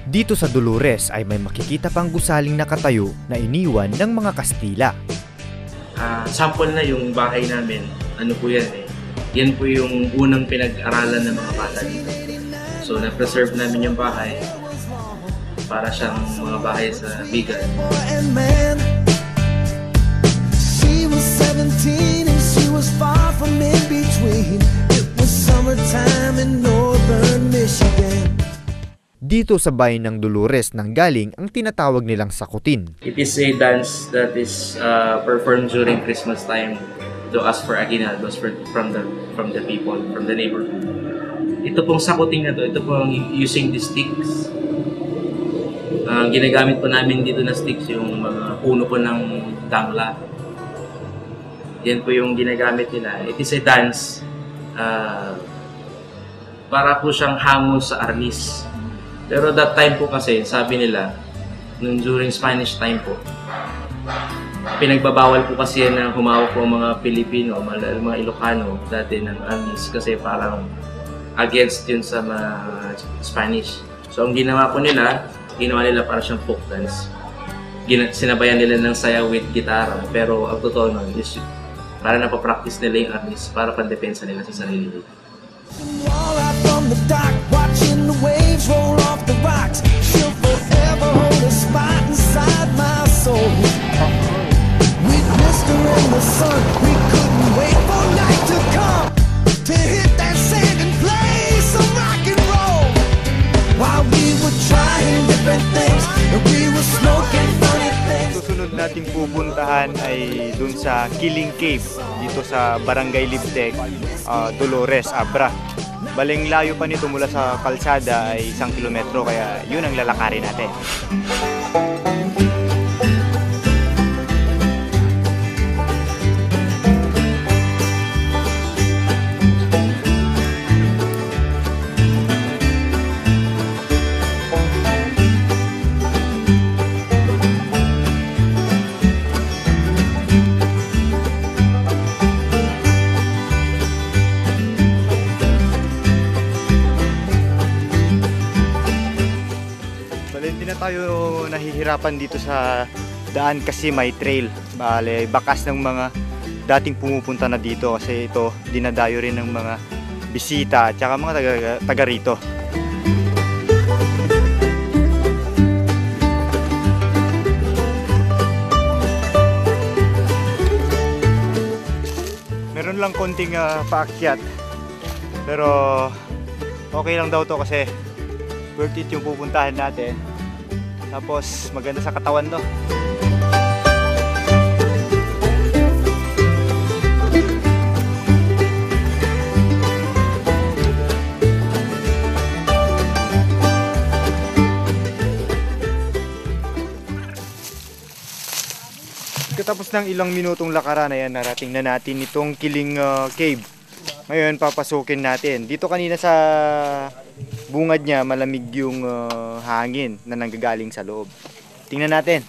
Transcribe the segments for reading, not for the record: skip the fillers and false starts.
Dito sa Dolores ay may makikita pang gusaling nakatayo na iniwan ng mga Kastila. Sample na yung bahay namin. Ano po yan eh. Yan po yung unang pinag-aralan ng mga bata dito. So na-preserve namin yung bahay para siyang mga bahay sa Bigan. She was 17 and she was far from in between. It was summertime in northern Michigan. Dito sa bayan ng Dolores nanggaling ang tinatawag nilang sakutin. It is a dance that is performed during Christmas time to ask for aguinaldos from the people, from the neighborhood. Ito pong sakutin na to, ito pong using the sticks. Ginagamit po namin dito na sticks yung mga puno po ng dangla. Yan po yung ginagamit nila. It is a dance para po siyang hango sa arnis. Pero that time po kasi, sabi nila, nung during Spanish time po, pinagbabawal po kasi yan na humawak po ang mga Pilipino, mga Ilocano dati ng arnis kasi parang against yun sa mga Spanish. So ang ginawa nila para siyang folk dance. Sinabayan nila ng sayaw with gitara, pero ang totoo nun is para napapractice nila yung arnis para pandepensa nila sa sarili nila. From the dock, watching the waves roll off the rocks, she'll forever hold a spot inside my soul. We'd missed her in the sun, we couldn't wait for night to come to hit that sand and play some rock and roll. While we were trying different things, and we were smoking funny things. Susunod nating pupuntahan ay dun sa Killing Cave dito sa Barangay Libtec, Dolores, Abra. Baling layo pa nito mula sa kalsada ay 1 kilometro kaya yun ang lalakarin natin. Hindi na tayo nahihirapan dito sa daan kasi may trail. Bale, bakas ng mga dating pumupunta na dito kasi ito dinadayo rin ng mga bisita at saka mga taga rito. Meron lang konting paakyat pero okay lang daw to kasi worth it yung pupuntahan natin. Tapos maganda sa katawan to. Katapos ng ilang minutong lakaran, ayan, narating na natin itong Killing Cave. Ngayon papasukin natin. Dito kanina sa bungad niya malamig yung hangin na nanggagaling sa loob. Tingnan natin.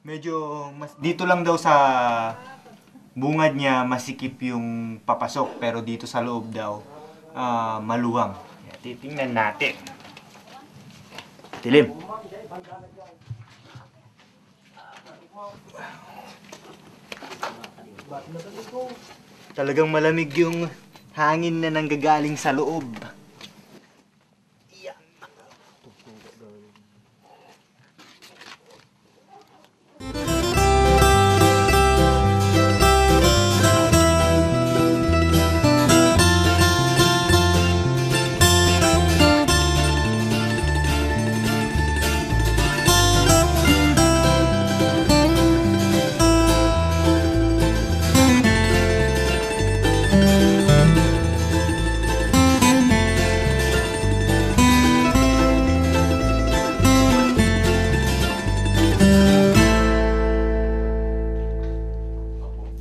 Medyo dito lang daw sa bungad niya masikip yung papasok pero dito sa loob daw maluwang. Titingnan natin. Dilim. Talagang malamig yung hangin na nanggagaling sa loob.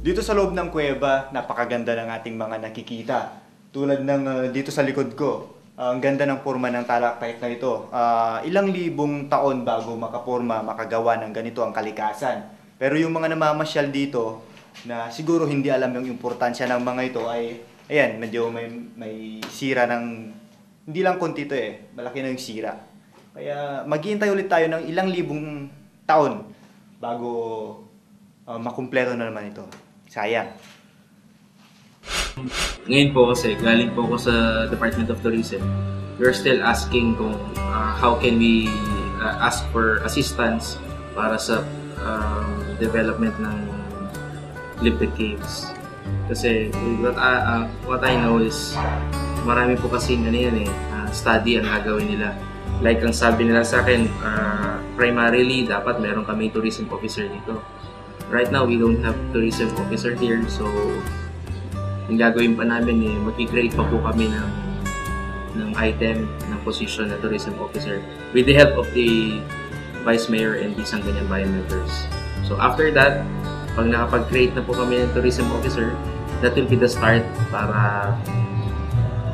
Dito sa loob ng kuweba, napakaganda ng ating mga nakikita. Tulad ng dito sa likod ko, ang ganda ng forma ng talakpike na ito. Ilang libong taon bago makaporma, makagawa ng ganito ang kalikasan. Pero yung mga namamasyal dito, na siguro hindi alam yung importansya ng mga ito ay, ayan, medyo may sira ng, hindi lang konti ito malaki na yung sira. Kaya maghihintay ulit tayo ng ilang libong taon bago makumpleto na naman ito. Sayang. Ngayon po kasi, galing po ako sa Department of Tourism. We're still asking kung how can we ask for assistance para sa development ng Liptec Caves. Kasi what I know is marami po kasing study ang gagawin nila. Like ang sabi nila sa akin, primarily dapat meron kami tourism officer dito. Right now we don't have tourism officer here, so yung gagawin pa namin mag-create pa po kami ng item ng position na tourism officer with the help of the Vice Mayor and the Sangguniang Bayan members. So after that, pag nakapag-create na po kami ng tourism officer, that will be the start para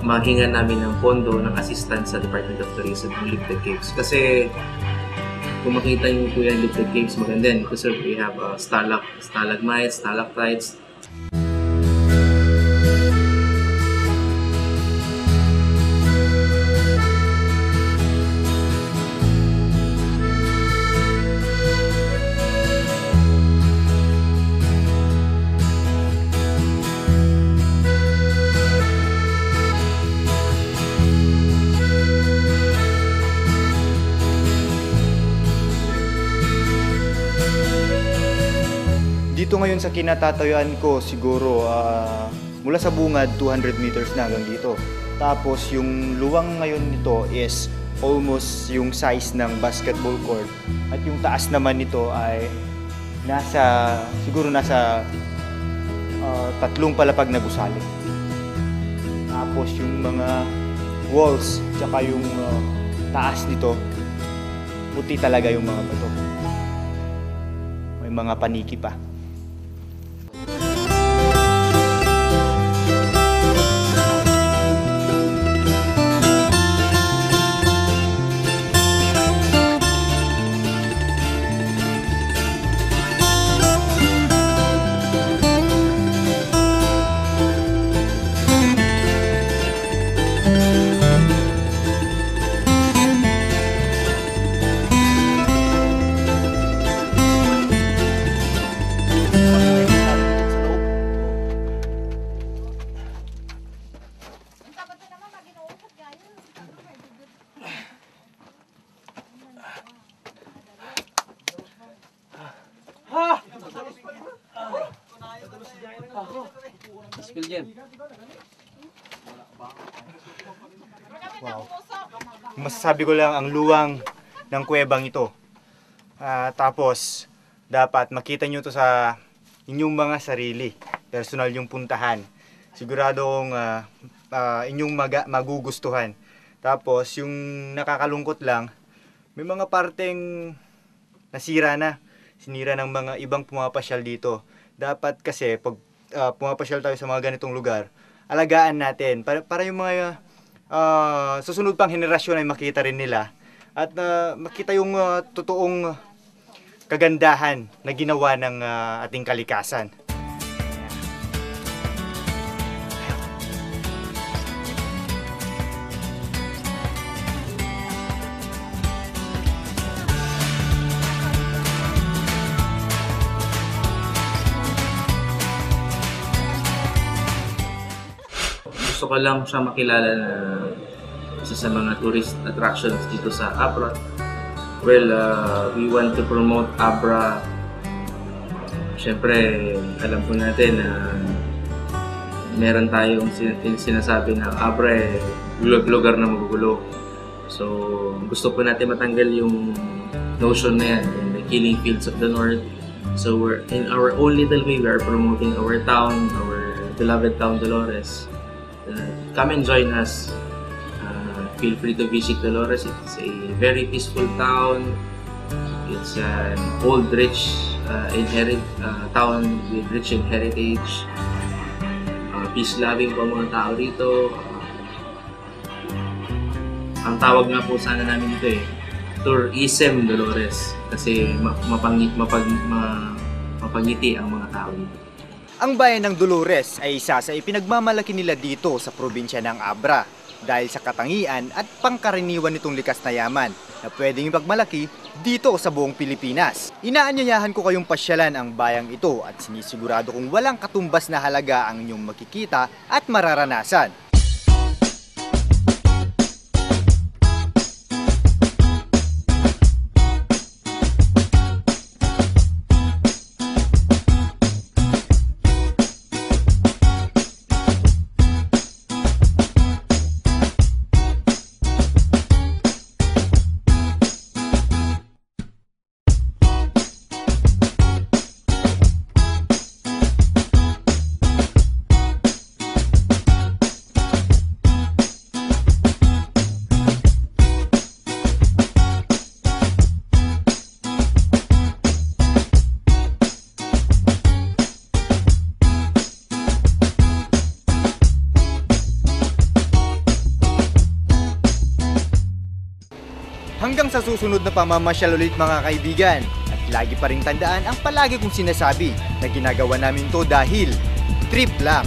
mahinga namin ng pondo ng assistance sa Department of Tourism ng Liptec Caves. Kasi kung makita niyo po yung Liptec Caves, maganda din kasi we have stalagmites, stalactites. Dito ngayon sa kinatatayuan ko siguro mula sa bungad 200 meters na hanggang dito. Tapos yung luwang ngayon nito is almost yung size ng basketball court. At yung taas naman nito ay siguro nasa 3 palapag na gusali. Tapos yung mga walls tsaka yung taas nito, puti talaga yung mga bato. May mga paniki pa. Wow. Masasabi ko lang ang luwang ng kuwebang ito. Tapos, dapat makita nyo to sa inyong mga sarili. Personal yung puntahan. Siguradong inyong magugustuhan. Tapos, yung nakakalungkot lang, may mga parteng nasira na. Sinira ng mga ibang pumapasyal dito. Dapat kasi, pag pumapasyal tayo sa mga ganitong lugar, alagaan natin. Para yung mga susunod pang henerasyon ay makita rin nila. At makita yung totoong kagandahan na ginawa ng ating kalikasan. Gusto ko lang siya makilala na isa sa mga tourist attractions dito sa Abra. Well, we want to promote Abra. Siyempre, alam po natin na meron tayong sinasabi na Abra lugar na magugulo. So, gusto po natin matanggal yung notion na yan, the killing fields of the north. So, we're in our own little way, we are promoting our town, our beloved town, Dolores. Come and join us. Feel free to visit Dolores. It's a very peaceful town. It's an old, rich, town with rich in heritage. Peace-loving po mga tao rito. Ang tawag nga po sana namin ito Tourism Dolores. Kasi mapangiti ang mga tao dito. Ang bayan ng Dolores ay isa sa ipinagmamalaki nila dito sa probinsya ng Abra dahil sa katangian at pangkaraniwan nitong likas na yaman na pwedeng ipagmalaki dito sa buong Pilipinas. Inaanyayahan ko kayong pasyalan ang bayang ito at sinisigurado kong walang katumbas na halaga ang inyong makikita at mararanasan. Hanggang sa susunod na pamamasyal ulit mga kaibigan. At lagi pa rin tandaan ang palagi kong sinasabi na ginagawa namin to dahil trip lang.